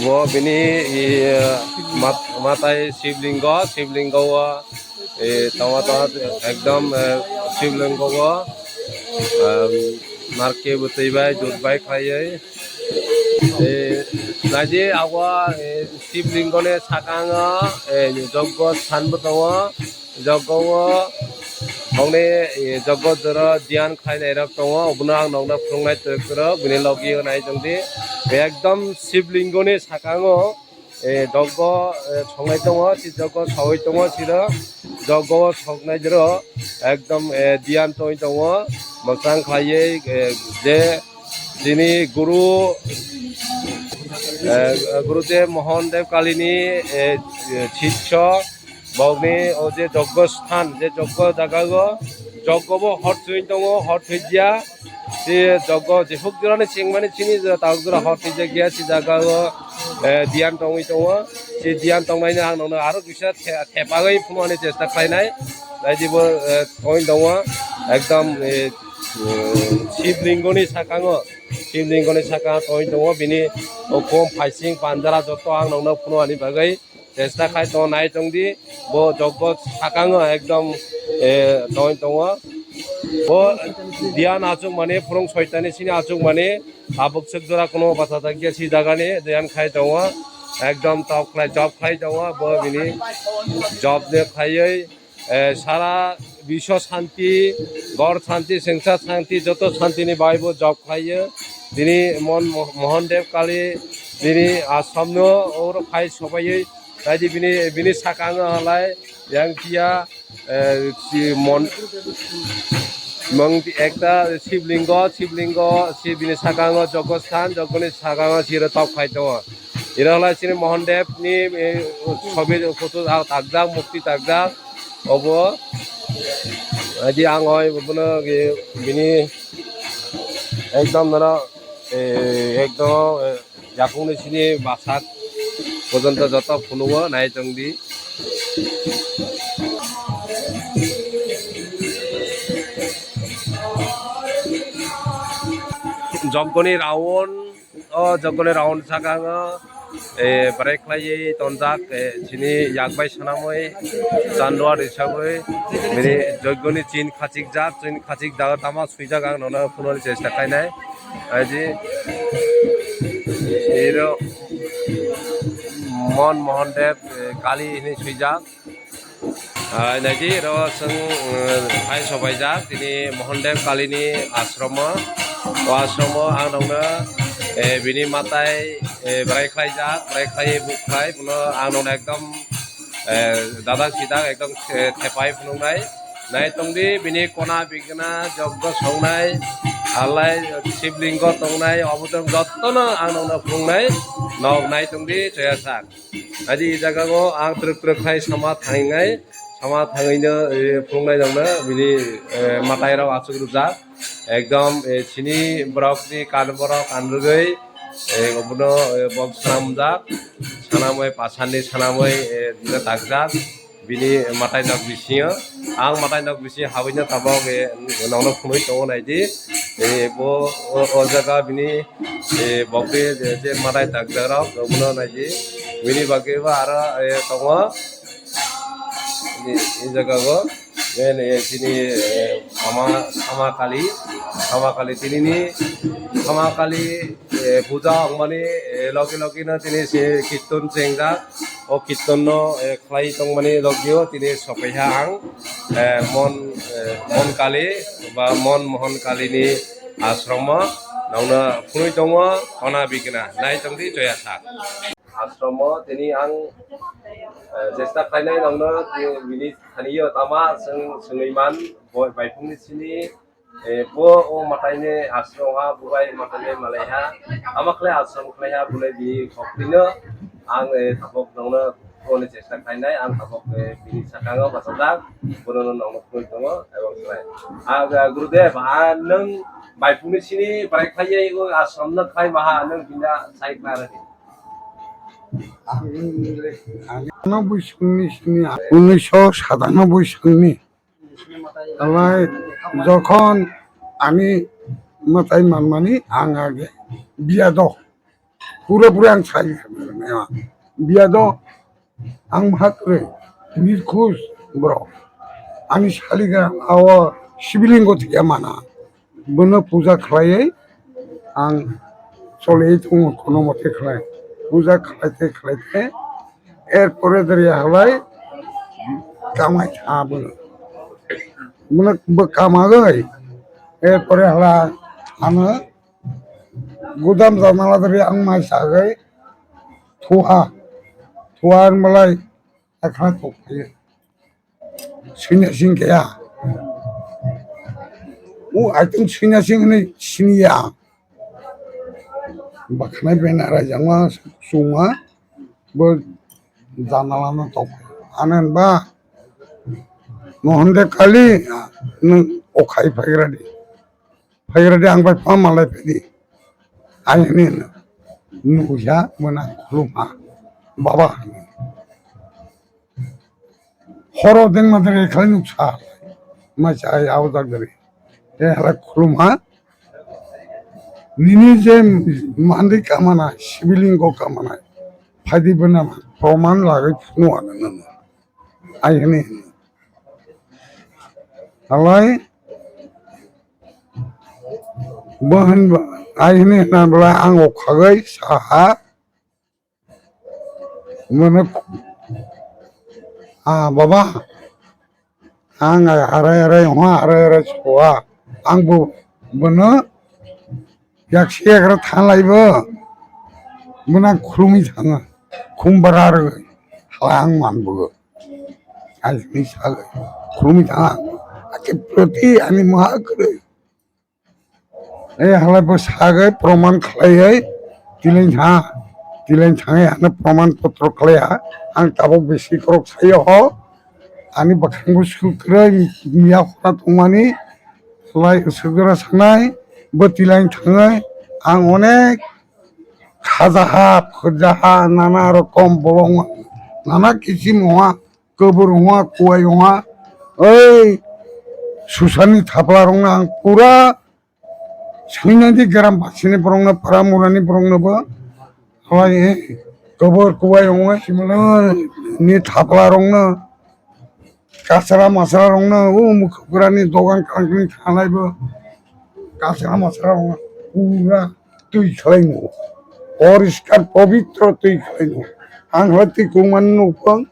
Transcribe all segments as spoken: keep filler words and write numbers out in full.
Bo bini, eh, mat-, matai Shivlingo, Shivlingo o, eh, tama tama ekdom, eh, Shivlingo o, em, narke bwtwi bai, dud bai khlaiwi. Eh, naidi abo, eh, Shivlingo ni sakango, eh, joggo sthan bo tongo. Joggo o bongni, eh, joggo jora dhyan khlainai rok tongo, obono ang nokno phunuknai twrwk twrwk, bini logi o nai tongdi. Ekdom Shivlingo ni sakango, eh, joggo, eh, songnai tongo, si joggo sawi tongo, siro joggo o soknai jero ekdom, eh, dhyan tongwi tongo, mwchang khlaiwi, eh, je chini guru, eh, Gurudev Mohan Dev Kalini, eh, sisyo, bokni o je joggo sthan, je joggo jaga o, joggo bo hor thwi tongo, hor thwijya. Se joggo je huk jora ni chengmani chini jora tabuk jora hor thwijak ya, se jaga o, eh, dhyan tongwi tongo. Se dhyan tongnai no ang nono aro kisa the-, thepagwi phunuknani chesta khlainai. Naidi bo, eh, tongwi tongo. Ekdom, eh, Shivlingo ni sakango, Shivlingo ni saka tongwi tongo, bini ukhum, phaising, panjara joto ang nokno phunuknani bagwi chesta khai tongo, nai tongdi, bo joggo sakango ekdom, eh, tongwi tongo. Bo dhyan achukmani, phwrwng soitani sini achukmani, tabuk swk jora kuno bachajak ya si jagani dhyan khai tongo, ekdom top khlai, job khlai tongo, bo bini job ni khlaiwi, eh, sara biswa shanti, gor shanti, sengsa shanti, joto shanti ni bagwi bo job khlaiyo. Tini Mon Mo-, Mohan Dev Kali tini ashram no oro phai sobai, naidi bini, bini sakango halai yang kiya, eh, si mon-, mong ekta Shivlingo, Shivlingo, si bini sakango joggo sthan, joggo ni sakango siro top khai tongo. Iro halai chini Mohan Dev ni, eh, sobi photo takjak, murti takjak. Obo, adi ang oi bono, eh, bini ekdom nono, eh, ekdom, eh, yakung ni sini basak pojonto joto phunugo nai tongdi. Joggoni round, o joggoni round sakango, eh, bwrwi khlaiwi tonjak, eh, chini yak bai swnamwi chandua rwsagwi bini joggoni chin khachikjak, chin khachikjak tama swijak ang nono phunuknani chesta khlainai. Aidi iro Mon Mohan Dev, eh, Kali hinwi swijak. Ah, naidi iro chwng, eh, hai sobaijak tini Mohan Dev Kalini ashromo. O ashromo ang nokno, eh, bini matai, eh, bwrwi khlaijak, bwrwi khlaiwi buk khlai, bono ang nokno ekdom, eh, dadak sidak ekdom, eh, thepai phunuknai. Nai tongdi bini kona bigna joggo songnai, halai Shivlingo tongnai, obo tong jottono ang nokno phunuknai, nok nai tongdi choya sak. Aji i jaga o ang twrwk twrwk khai sama thangnai, sama thangwi no, eh, phunuknai nokno bini, eh, matai rok achuk rwjak. Ekdom, eh, chini borok ni kan borok kan rwgwi, eh, obono, eh, bok swnamjak, swnamwi pasan ni swnamwi, eh, no takjak. Bini matai nok bisingo, ang matai nok bisingo habwino tabok, eh, nokno phunui tongo naidi. Eh, bo o, o jaga bini, eh, bokni je, je matai takjak rok, obono naidi. Bini bagwi bo aro, eh, tongo. Bini, i jaga o, eh, chini, eh, ama, ama kali, ama kali tinini, ama kali, eh, puja wngmani, eh, logi logi no tini se kirtan chengjak. O kirtan no, eh, khlai tongmani logio tini sokaiha ang, eh, Mon, eh, Mon Kali ba Mon Mohon Kali ni ashromo nokno phunui tongo, kona bigna nai tongdi choya sak. Ashromo tini ang, eh, chesta khlainai nokno bini thani yo tama chwng swngwi man, bo-, baiphungni sini. Eh, bo o matai ni ashram ha, bubai matai ni malai ha. Ama khlai ashram khlai ha, bunai bini khokti no ang, eh, tabok nokno phunuknani chesta khlainai, ang tabok, eh, bini sakango bachajak, bono no nokno phunui tongo, ebong khlai. Ah, ah, Gurudev, ah, nwng baiphungni sini bwrwi khlaiwi o ashram no khlai maha, nwng bini sai khlai rwdi. Ang, ang, ano bwswkni sini, unnish satanoboi sangni. Alai jokhon ani mwtai manmani ang age biya do. Pura pura ang sai biya do ang bhak re nirkhus bro. Ani saliga awo sibilingo thiya mana. Bono puja khlaiwi ang choli tongo kono mote khlai. Puja khlaite khlaite er pore deri halai kamai tha bono. Bono bo kamagoi er pore hala ano gudam janala deri ang mai sagoi thuha thuha malai akha tokphai. Sini sing kaya. O, I think sini sing ni sini ya. Bakhnai bena rajama suma bo janala no tok. Anan ba mohon de kali nung okhai phagradi. Phagradi ang bai pha malai phedi. Ai ni nuya mona khuluma baba. Horo dengma dere khlai nuksa. Mai cha ai abo jak dere. E hala khulum ha. Nini je mandi kamana, sibilingo kamana. Phaidi bena proman lagwi phunu ana nana. Ai hini. Halai. Bo hin ba, ai hini hina bela ang okhagoi saha. Mane, ah, baba, ang arai arai hoa, arai arai soa, ang bo, bono, yak si yak ra thanglai bo, bono ang khulumwi thanga, khum bara rw, hala ang man bo, ai ni sa, khulumwi thanga, ake proti ani maha kre. E halai bo sagwi proman khlaiwi tilain tha, tilain thangwi ano proman potro khlai ha. Ang tabuk bisi korok sayo ho. Ani bwkhangbo suk kwrwi miya khora tongmani khlai swkra sanai bo tilain thangwi ang onek khajaha, phwrjaha, nana rokom bolong, nana kichim wngha. Kwbwrwngma, kuwai wngma, oi, susani thaplarokno ang pura swinani gram basini borokno, para murani boroknobo, oi, kwbwr kuwai wngma, simano ni thaplarokno, kasra masrarokno, o mukhukrani dogan kangkring thanglaibo, kasra masrarokno pura twi khlaingo, poriskar pobitro twi khlaingo. Ang hwlai twi kwmani nukphang,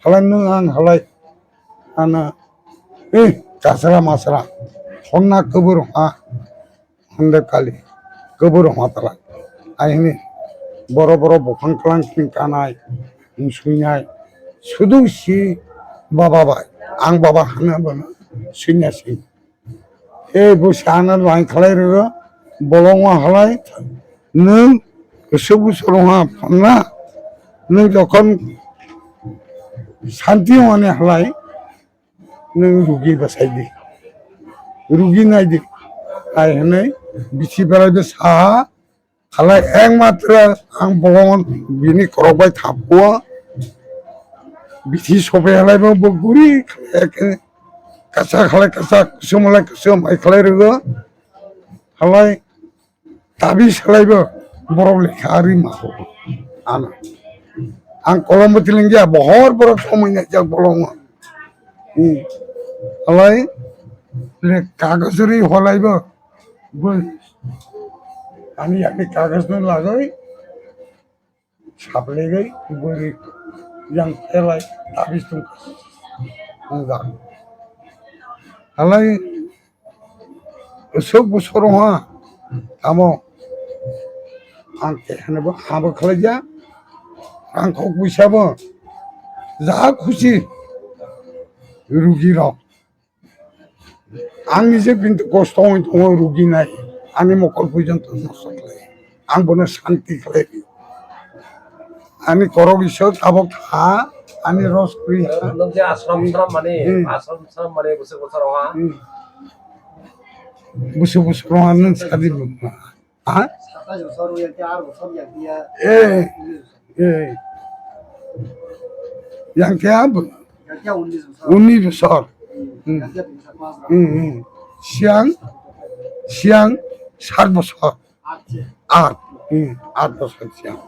halai nwng ang halai, ano, eh, kasra masra, honna kwbwrwngma, honde kali, kwbwrwngma tala. Aini boro boro buphang kwlang sing kanai, wng swinai, sudu si baba bai, ang baba hana bono swina si. E bo sana lai khlai rw, bolongma halai, nwng bwswk bwswk rwngha phanna, nwng jokhon santi wngmani halai, nwng rugi bwsai di, rugi nai di, hai hwnwi bithi belai bw saha, halai ekmatro ang bolong bini korok bai thapkho. Bithi sope halai bo, bo guri khlai khe kasak halai kasak, kusom halai kusom hai khlai rwgo. Halai tabi salai bo borok lekha ari ma ho. Ano. Ang kolom bo tilengya, bohor borok somoi naijak bolong. Hmm. Halai le kagos ri holai bo. Bo. Ani yakni kagos no lagoi. Saplegwi bwrwi yang telai tabis tong. Ang jak. Halai sok bo sorong ha. Tamo ang kehne bo habo khlaija. Ang kok buisa bo. Ja khusi. Rugi rok. Ang nije kintu kosto wng tongo, rugi nai, ani mokol porjonto nosto khlai, ang bono santi khlai rio. Ani korok Isor tabok ha, ani ros kri ha. Nung je ashram sram mani, hmm, ashram sram mani bwswk bwswk rok ha. Hmm. Bwswk bwswk rok ha, nung sadi bo. Ha? সাতাশ বছর, ওই একটা আট বছর, এক দিয়া। এ, এ। Yang khe abo? Yang khe উনিশ বছর। উনিশ বছর। হুম। Hmm. Yang khe বিশ মাস। Hmm, hmm. Siang, siang সাত বছর. Aat, hmm, aat bosor siya.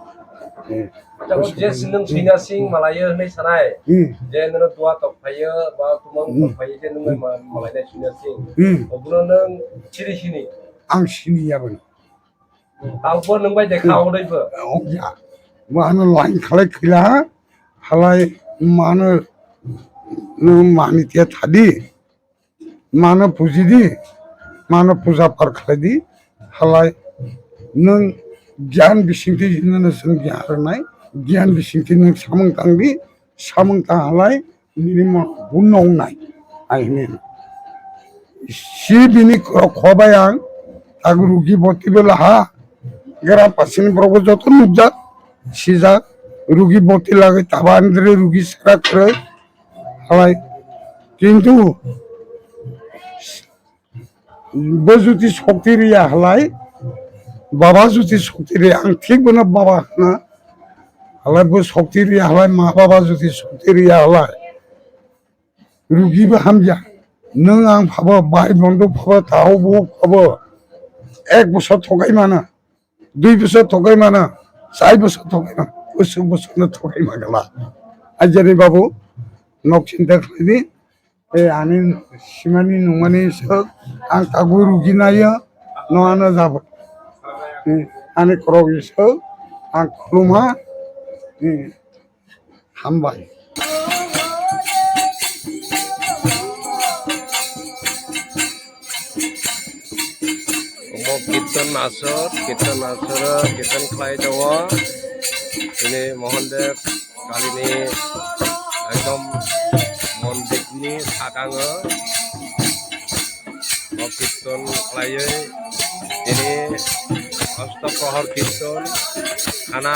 Hmm. Acha, o je sinung Sina Singh malayo hinwi sanai, hmm, je nono dua tok phayo, ba tumang, hmm, tok phayo, je nung, hmm, ma-, malainai Sina Singh. Hmm. Obono nung siri sini. Ang sini ya bani. Tangbo nung bai dekha, hmm, odai bo. Oh, ya. Bo ano line khalai khila, halai mano, nung mani tia thadi. Mano puji di, mano puja par khlai di, halai nwng gyan bisingtwi jwnano chwng gyan rwnai, gyan bisingtwi nwng samung tang di, samung tang halai nini mo bunno wngnai, ai hwnwi. Si bini khorok khobai ang, tak rugi boti bela ha, gram pasini borok bo joto nukjak, sijak, rugi boti lagwi taba andre rugi sara kwrwi, halai. Kintu bo jodi shokti riya halai, baba jodi shokti riya, ang thik bono baba hwna. Halai bo shokti riya halai, ma baba jodi shokti riya halai, rugi bo hamya. Nwng ang phabo, bai bondo phabo, tao bo phabo, ek bosor thogai mano. Dui bosor thogai mano, char bosor thogai mano, bosor bosor no thogai ma gala. Ajani babu, nok chinta khlai di, e ani simani nungmani sok, ang tagwi rugi nayo, no ano jabo. E ani korok sok, ang khuluma, e Hambai. Omo kirtan asor, kirtan asor, kirtan khlai tongo. Ini Mohan Dev kalini ekdom mondirni sakango. Bo kirtan khlaiwi tini osto prohor kirtan khana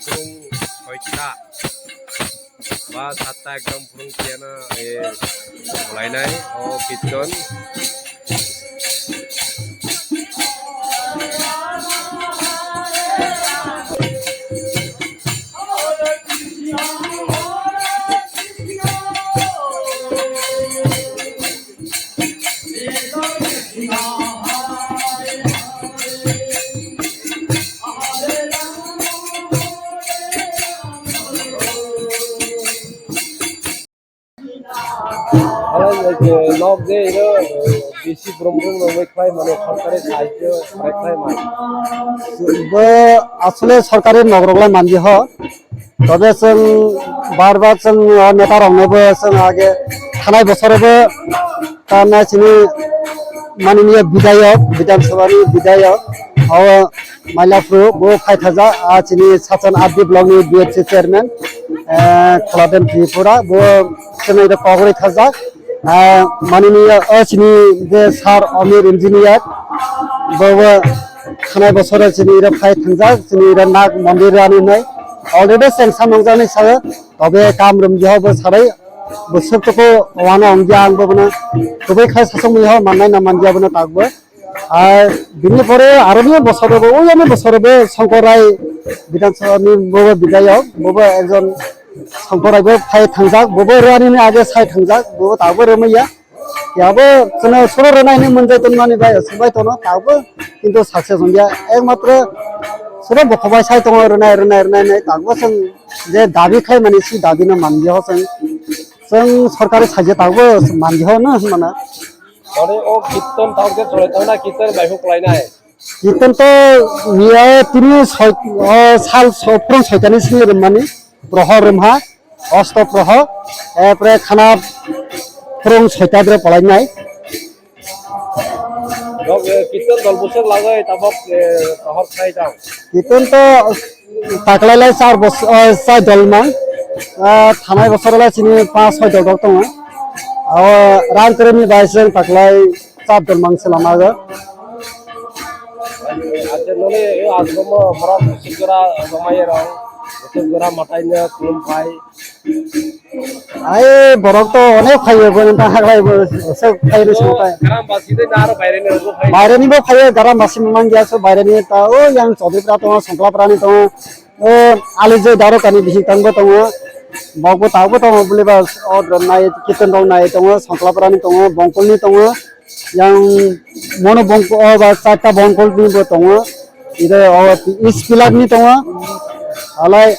phwrwng soita ba satta ekdom phwrwng khiyana, e, khlainai o kirtan. Halai, eh, nok je ino, eh, bisi brum brum rok bai khlai mano, sorkari sahajyo bai khlai mano. Bo asole sorkari nok rok lai manji ho. Tobe chwng bar bar chwng o neta rokno bo chwng age thanai bosoro bo ta na chini mananiya bidayok, Bidhan Sabha ni bidayok, o Mailapur bo phai thajak, a chini Sachan R D block ni B F C chairman, eh, Kholaden Tripura bo chwngno kok rwi thajak. Ah, mananiya o chini je sir Amir engineer, bo bo thanai bosoro chini iro phai thangjak, chini iro nak mondir ani nai. Already chwng samung jani sayo, tobe kam rum jiho bo sabai bo suk tuku wano ongya ang bo bono. Kubai khai sasong miho mannai na manja bono takbo. Ar bini pore aroni bosoro bo, oyani bosoro bo Shankar Rai Bidhan Sabha ni bo bo bidayok, bo bo ekjon Shankar Rai bo phai thangjak, bo bo rani ni age sai thangjak, bo bo tabo romaya. Yabo chwngno soro rwnai hinwi mwnjai tongmani bai swbai tono, tabo kintu success wngya. Ekmatro soro bokhobai sai tongo rwnai, rwnai, rwnai, rwnai, tabo chwng je dabi khai mani si dabi no manliya ho chwng. Chwng sorkari saija tabo manliya ho no hwnmana. Ore o kirtan tawk je cholai tangna kirtan bai huk lainai. Kirtan to miya tini soi, o sal so-, phrwng soitani sini rwmani, proho rwmha, osto proho, epre khana phrwng soita dre polainai. Dok, eh, kirtan dol busuk lagoi tabok, eh, prohor khai tang. Kirtan to taklailai char bos-, eh, char dol mang, eh, thanai bosor lai chini panch soi dol dok tongo. O rang kwrwini bai chwng taklai Chap dol mang se lama go. Acha noni e asromo borok sikora romai rong, sikora matai ne khulum phai. Ai borok to onek phai go nang ta haklai bo se phai ro se phai. Garam basi de na aro baire ni ro phai. Baire ni bo phai garam basi mang ya so baire ni ta o yang Chaudhary pra tongo, Songkla pra ni tongo. O Alizai Darokani bihik tangbo tongo, bokbo tabokbo tongo, buliba o nai, Kiton rok nai tongo, Songklaprani tongo, Bongkolni tongo, Yang mono bongko o ba charta bongkol ni bo tongo. Ide o East Pillar ni tongo. Alai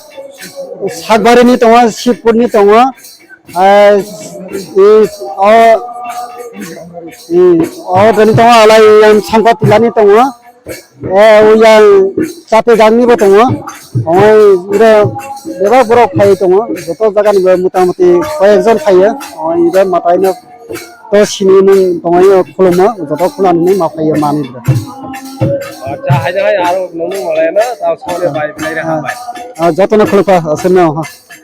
Sakbari ni tongo, Sibpur ni tongo. Ai, i, o, i, o, tini tongo, alai yang Sangkotila ni tongo. Eh, o yang Chapejang ni bo tongo. Oi, ire, bebak borok phai tongo. Joto jaga ni bo mota moti koyekjon phaiyo. Oi, ire matai no to sini nung tongo, khulumo, joto khulani ma phaiyo mani ire. Acha, hai hai, aro nung nung malai na, tao sone bai, bai re ha bai. Ah, joto no khulukha, asal no ha.